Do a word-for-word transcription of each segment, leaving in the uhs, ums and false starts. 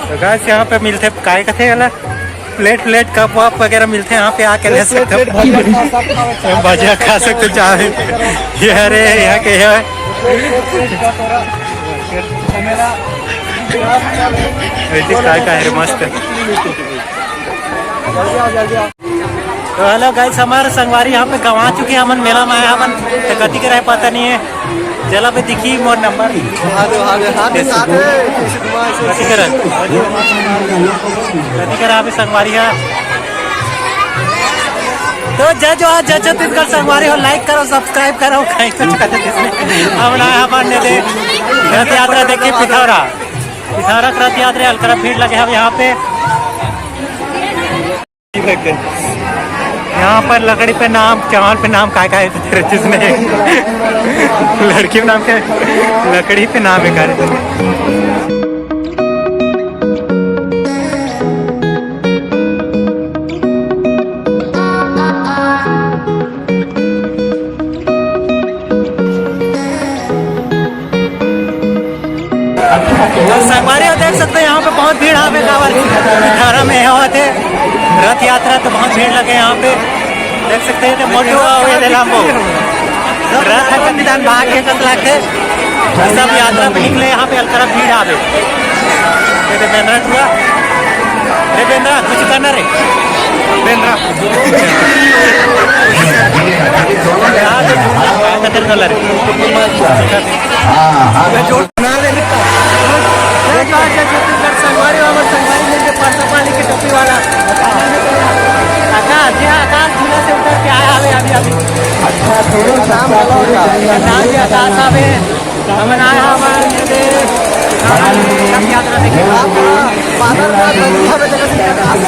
तो गाइस, यहाँ पे मिलथे, काय कथे वाला, प्लेट प्लेट, कप वप वगैरह मिलथे यहाँ पे आके, ले सकते हो। भजिया खा सकते हो, चाहे ये, अरे, यहाँ के है। काय काय है रे, मस्त। तो हेलो गाइस, हमारे संगवारी यहाँ पे गंवा चुके हैं, हमन मेला में आए हमन, तो कति के रहे पता नहीं है। चला बे, दिखी मोर नंबर। हाँ दे, हाँ दे, हाँ दे, साथ है। कति के रहे? कति के रहे अभी संगवारी है? तो जय जोहार, जय छत्तीसगढ़ संगवारी हो, लाइक करो, सब्सक्राइब करो, कहीं कुछ कर दे। हमन आए हमन ने दे रथ यात्रा देखे पिथौरा, पिथौरा के रथ यात्रा, अलकरा भीड़ लगे हवे यहाँ पे। यहाँ पर लकड़ी पे नाम, चावल पे नाम, काय काय है तेरे जिसमें लड़की के नाम के लकड़ी पे नाम है, काय। तो संगवारी हो, देख सकते हैं यहाँ पे बहुत भीड़ आवे काबर पिथौरा में होवत हे रथ यात्रा, तो बहुत भीड़ लगे यहाँ पे। देख सकते हैं तो मोटू और ये लांबो रथ ह कतिदान भाग के कस लागथे। सब यात्रा पे निकले, यहाँ पे अलकरा भीड़ आवे। ये दे बेंद्रा टुरा। रे बेंद्रा, कुछ करना रे। बेंद्रा। कतर कलर। हाँ, हाँ। देखा, अच्छा, छत्तीसगढ़ संगवारी, हमर संगवारी मिलके परसा पानी के टोपी वाला। आकाश, जी हाँ, आकाश झूला से उतर के आया हवे अभी, अभी। अच्छा, थोड़ा नाम बोलो ना। नाम जी आकाश हवे। हमन आए हमन के, हमन सब यात्रा देखे। बादल का जगह से आकाश।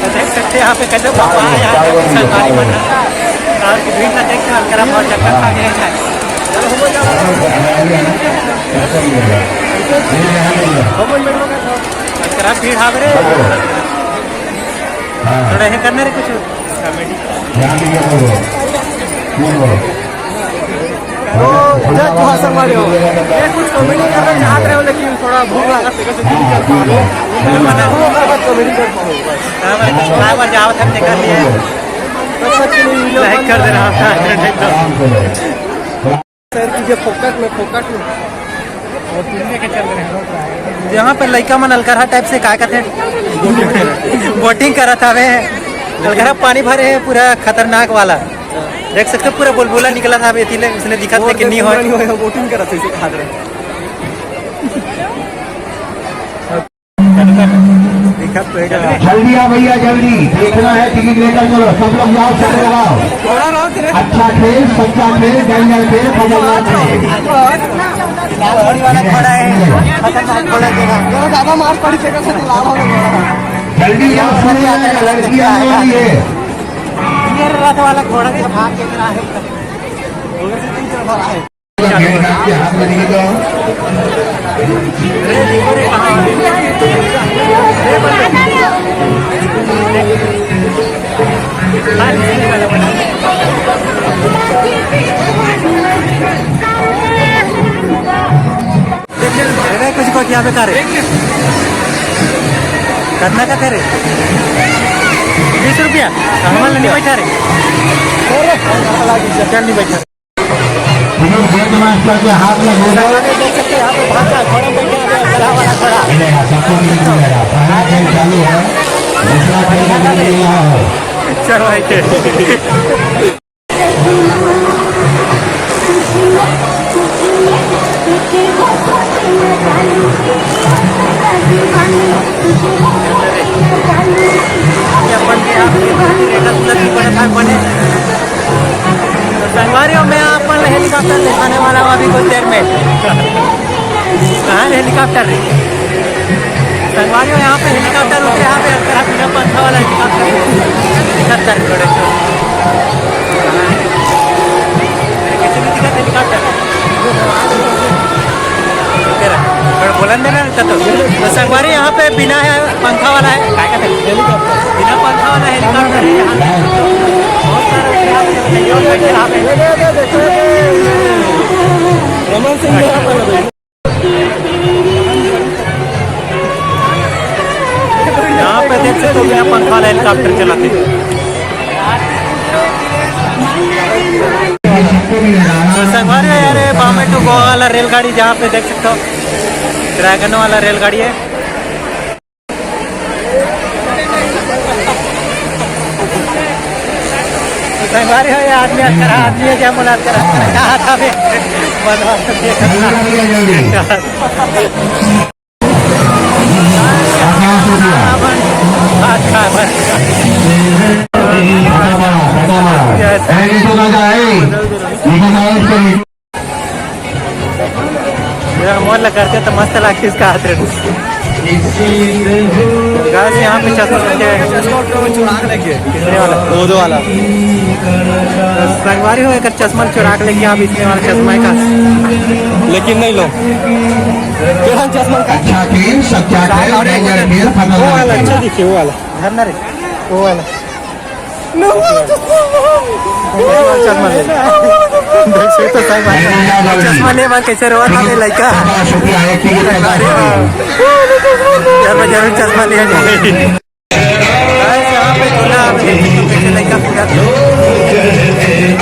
देख सकते हैं यहाँ पे कैसे पापा है, यहाँ पे सरकारी बना है। और भीड़ ना देख के हल्का बहुत चक्कर खा गया है। हल्का भीड़ हावे रे। थोड़ा ये करना रे कुछ। कॉमेडी। तो जय जोहार संगवारी हो। ये कुछ कॉमेडी करना चाहत रहे हो, लेकिन थोड़ा भूख लगा, तेरे से नहीं कर पा रहे हो। वो कर बात कॉमेडी कर पाओ बस। हाँ भाई, कुछ खाए बार जाओ, थक निकाल लिए। तो सच में वीडियो लाइक बंद कर देना। कर दो। सर, तुझे फोकट में, फोकट में। और तुम लेके चल रहे हो। यहाँ पे लइका मन अलकरहा टाइप से का कहते हैं? बोटिंग करत हवे। अलकरहा पानी भरे है, पूरा खतरनाक वाला। देख सकते हो, पूरा बुलबुला निकलत हवे, एती ले उसने दिखत, लेकिन नहीं होय। बोटिंग करत है, इसे कहा जल्दी आ भैया, जल्दी। देखना है, टिकट लेकर चलो, सब लोग जाओ, सब लोग आओ। अच्छा खेल, सच्चा खेल, डेंजर खेल, खतरनाक खेल। गाड़ी वाला खड़ा है, खतरनाक खड़ा है। जरा ज्यादा मार पड़ी, तेरे से तो लाभ होगा। जल्दी आओ, सुनिए, लड़की आने वाली है। ये रथ वाला घोड़ा के भाग के रहा है। अरे कुछ को क्या बेकार है? करना का तेरे? बीस रुपया। हमारे नहीं बैठा रे। चल, नहीं बैठा। विनोद गोविंद मास्टर के हाथ में गोबर। देख सकते हैं, यहाँ पे भाषा, घोड़े पे क्या है, चढ़ा वाला घोड़ा। मिलेगा, सबको मिल मिलेगा। पहला खेल चालू है, दूसरा खेल भी मिल रहा है। चलो, भाई, खेल। बने। तो संगवारी हो, मैं आप मन ल हेलीकॉप्टर दिखाने वाला हूँ अभी कुछ देर में। कहाँ हेलीकॉप्टर रे? संगवारी हो, यहाँ पे हेलीकॉप्टर उतरे, यहाँ पे अगर बिना पंखा वाला हेलीकॉप्टर, हेलीकॉप्टर करोड़। हेलीकॉप्टर। तेरा, थोड़ा बोलन देना रहता तो। तो संगवारी, यहाँ पे बिना है, पंखा वाला है, काय कहते हैं? हेलीकॉप्टर। बिना पंखा वाला हेलीकॉप्टर है यहाँ पे। बहुत सारा यहाँ पे, यहाँ पे। रमन सिंह यहाँ पर। यहाँ पे देख सकते हो, बिना पंखा वाला हेलीकॉप्टर चलाते हैं। तो संगवारी हो, यार, ये बॉम्बे टू गोवा वाला रेलगाड़ी, जहाँ पे देख सकते हो, ड्रैगन वाला रेलगाड़ी है। तो संगवारी हो, ये आदमी अतका, आदमी है क्या, मोला अतका, कहाँ था बे? मेरा मोर लगा करते तो मस्त लागते इसका हाथ रे। गाइस, यहाँ पे चश्मा लगे हैं। चश्मा तो चुराक लगे। किसने वाला? वो दो वाला। तो संगवारी हो, अगर चश्मा चुराक लगे, आप इसने वाला चश्मा का। लेकिन नहीं लो। तेरा चश्मा का। अच्छा खेल, सच्चा खेल, और एक danger खेल, वो वाला खतरनाक अच्छा खेल। दिखे, वो वाला। धरना रे, वो वाला। चश्मा ले। देख सकते हो, चश्मा ले बार कैसे रोवा था बे लइका। अरे वाह। जरूर, जरूर चश्मा लिया जाए। गाइस, यहाँ पे झूला, आप देख सकते हो, पीछे लइका कूदा।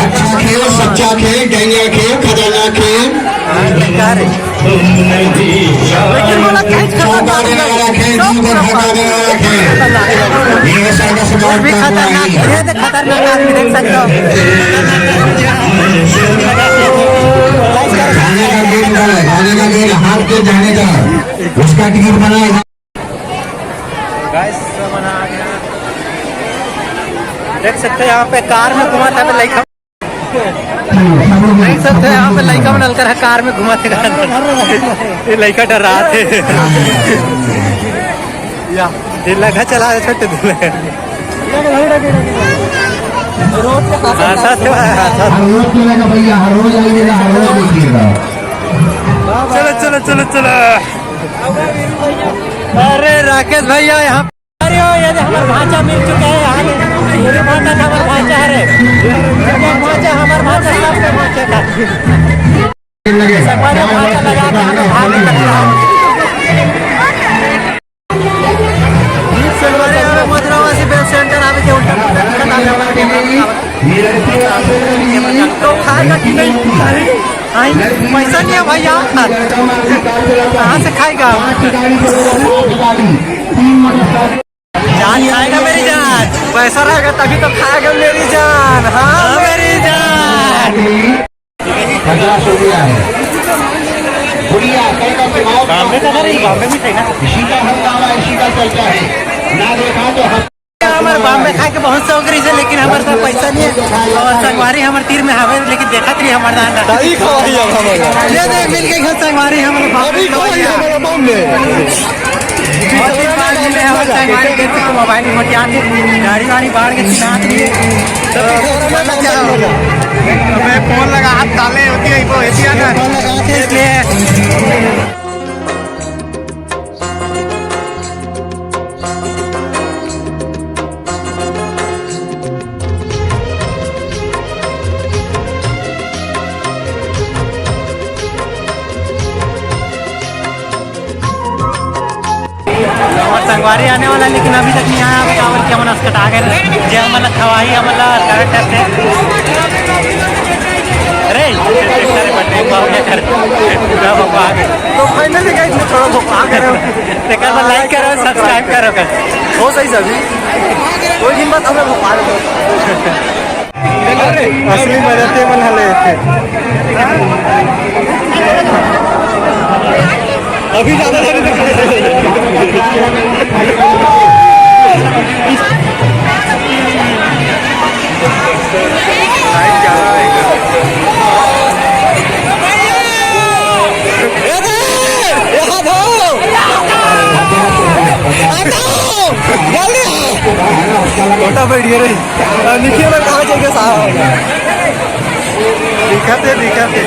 अच्छा खेल, सच्चा खेल, danger खेल, खतरनाक खेल। हाँ, लइका रे। लेकिन बोला, कहीं खतरनाक चौका देने वाला खेल, चौक जीव को पूरा भगा देने वाला खेल। खतरनाक। ये सर्कस में वो भी खतरनाक, ये तो खतरनाक आदमी देख सकते हो। खाने का गेम का है, खाने का गेम, हाथ के जाने का, उसका टिकट बनाए। गाइस, सब बना आ गया। देख सकते हैं, यहाँ पे कार में घुमाता है लइका। देख सकते हैं, यहाँ पे लइका मन अलकर है, कार में घुमाते रहते हैं। ये लइका डरात हे। या, ये लगा चला रहे, छोटे दिल लगा। हाँ, सच बात है, हाँ, सच। हर रोज मिलेगा भैया, हर रोज आइएगा, हर रोज देखिएगा। चलो, चलो, चलो, चलो। अरे राकेश भैया, यहाँ अरे ओ, ये दे, हमर भांचा मिल चुके हैं यहाँ। ये भांचा था, हमर भांचा है रे। ये भांचा, हमर भांचा, सबके भांचा था। लगे। सबके भांचा लगा के हमें भाग निकल रहा है। अरे, अरे, मथुरावासी वेब सेंटर आवे के उल्टा पुल्टा दिखत आवे हमर कैमरा में। तो खाएगा कि नहीं? अरे, आई, पैसा नहीं है भैया। कहाँ से खाएगा? जान खाएगा मेरी जान, पैसा रहेगा तभी तो खाएगा मेरी जान। हाँ, मेरी जान। पचास हो गया है। गुड़िया, कल का चुनाव बॉम्बे का था रे, बॉम्बे में थे ना। इसी का हंगामा, इसी का चर्चा है। ना देखा तो हम हमारे बॉम्बे खाए के बहुत शौक रही है, लेकिन हमारे पास पैसा नहीं है। और संगवारी हमारे तीर में हवे, लेकिन देखत रही हमारे दान। सही खवाई है हमारे। ये दे, मिल गई घर संगवारी हमारे बॉम्बे। अभी खवाई है हमारे बॉम्बे। मोबाइल मोटिया के गाड़ी वाड़ी बाढ़ के चिन्हात रही है। मैं फोन लगा, हाथ डाले होती है, वो होती है ना। फोन लगा के इसलिए हमर संगवारी आने वाला, लेकिन अभी तक नहीं आया। अब काबर कि हमन अस्कटा गए, जे हमन ला खवाही, हमन ला करंट है। अरे, अरे, बटे, बाप रे, कर, पूरा भोपा आ गए। तो finally guys, मैं थोड़ा भोपा आ गया हूँ। तेकर बर like करो, subscribe करो कर। हो सही सभी। कोई दिन बाद थोड़ा भोपा आ गया। असली मजा ते मन हले थे। अभी ज्यादा देर तक छोटा बैठ गया रे। निखिल भाई कहाँ चल गया साहब? दिखाते, दिखाते।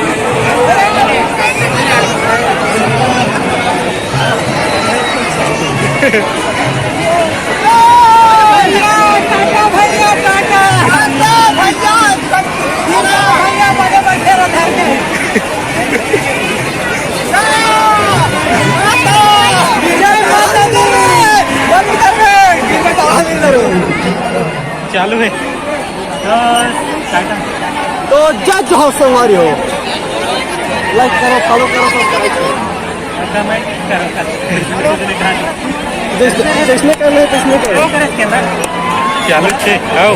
टाटा भैया, टाटा। टाटा भैया, टाटा भैया, बड़े बैठे रहो धर के। जय माता दी। बंद कर दे। चालू है। तो टाटा। तो जय जोहार संगवारी हो। Like करो, follow करो, subscribe करो। जैसने, जैसने करना है, तैसने करो। चालू छे, आओ।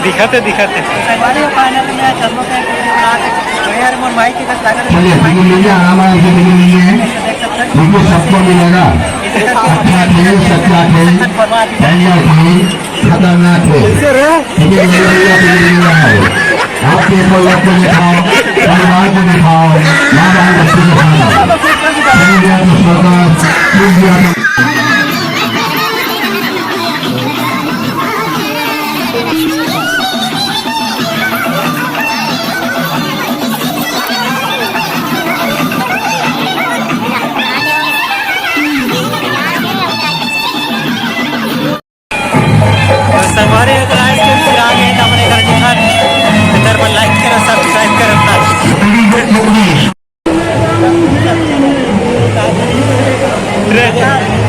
दिखाते, दिखाते। चलिए, टिकट लीजिए, आराम, आराम से टिकट लीजिए। टिकट सबको मिलेगा। अच्छा थे, सच्चा थे, बढ़िया थे, खतरनाक थे। ठीक है, मेरे भैया, टिकट मिल रहा है। आप पेपर लोग को दिखाओ, परिवार को दिखाओ, माँ बाप बच्चों को दिखाओ। चलिए, तो सरकार, टूट गया था। संगवारी हो, तो आज के फिर आ गए तो अपने घर के घर। इधर पर like करो, subscribe करो।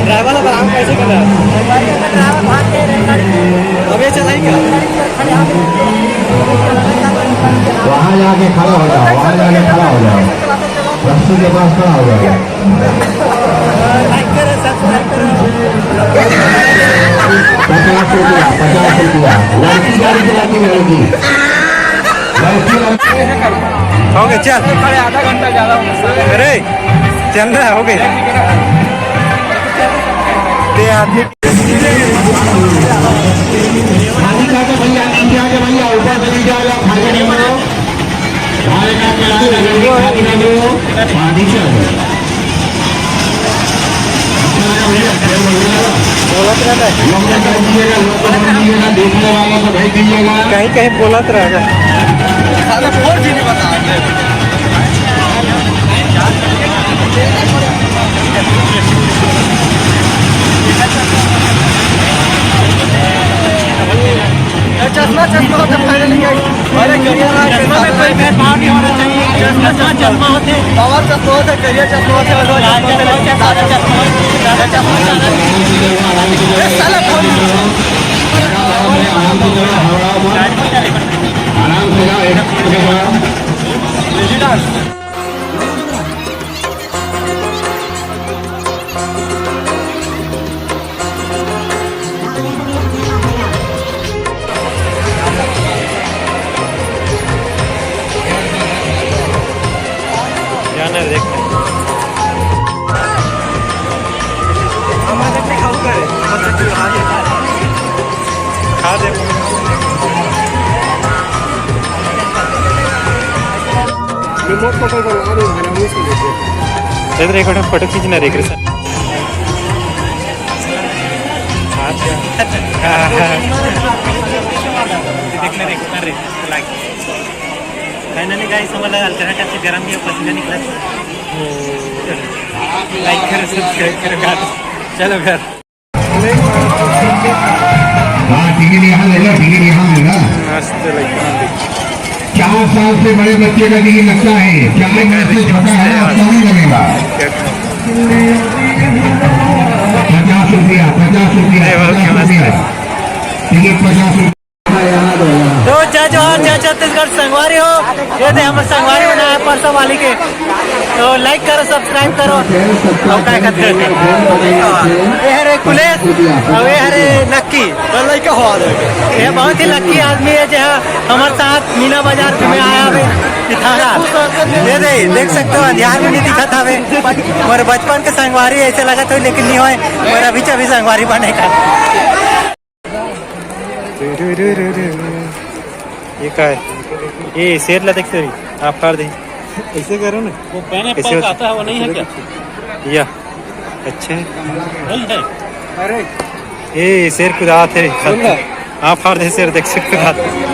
ड्राइवर अब आराम कैसे करना है? अब ये चलाई क्या? वहाँ जाके खड़ा हो जाओ, वहाँ जाके खड़ा हो जाओ, रस्सी के पास खड़ा हो जाओ। पचास रुपया, पचास रुपया। लड़की गाड़ी चलाती है, लड़की। लड़की, लड़की। हो गए, चल। अरे, चल रहा, हो गए। दे आदमी। गाड़ी का तो भैया, नीचे आके भैया, ऊपर से नीचे आ जाओ, खाली नहीं हो। बोलत रहता है। कहीं कहीं बोलत रहता है। चश्मा, चश्मा होता है, finally, guys। अरे, करिया रहा है, चश्मा में कोई भेदभाव नहीं होना चाहिए। चश्मा, चश्मा होते। पावर चश्मा होता है, करिया चश्मा होता है, चश्मा होता है। ए, साला, फोन। आराम से जाओ, एक जाना है देखने। खा दे। रिमोट को कोई बोला, अरे, हरामी से लेके। इधर एक फोटो खींचना रे कृष्ण। देखना रे, अरे, लाइक। Finally guys, हमारा अल्टरनेट से गरम भी पसीना निकला। लाइक करो, subscribe करो, guys। चलो घर। हाँ, टिकट यहाँ ले लो, टिकट यहाँ ले लो। मस्त लग रहा है। चार साल से बड़े बच्चे का टिकट लगता है, चार साल से छोटा है, उसका नहीं लगेगा। पचास रुपया, पचास रुपया, ये बहुत पचास रुपया। टिकट पचास रुपया। तो जय जोहार, जय छत्तीसगढ़ संगवारी हो। ये थे हमर संगवारी बनाए परसों वाली के। तो लाइक करो, subscribe करो। और क्या कहते हैं? ये हरे कुलेश और ये हरे लक्की। तो लइका हो आ जाएगा। ये बहुत ही लक्की आदमी है जो हमर साथ मीना बाजार घूमे आया अभी इथारा। ये दे, देख सकते हो, अंधियार में नहीं दिखा था वे। और बचपन के संगवारी ऐसे लगा था, लेकिन नहीं होए। और अभी चभी संगवारी बने का। ये का है? ये शेर ला देख तेरी, आप फाड़ दे। ऐसे करो ना। वो pineapple ऐसे का होता है, वो नहीं है क्या? या, अच्छा है। वही है। अरे, ए शेर कुदात हे। आप हर दे शेर देख सकते हो।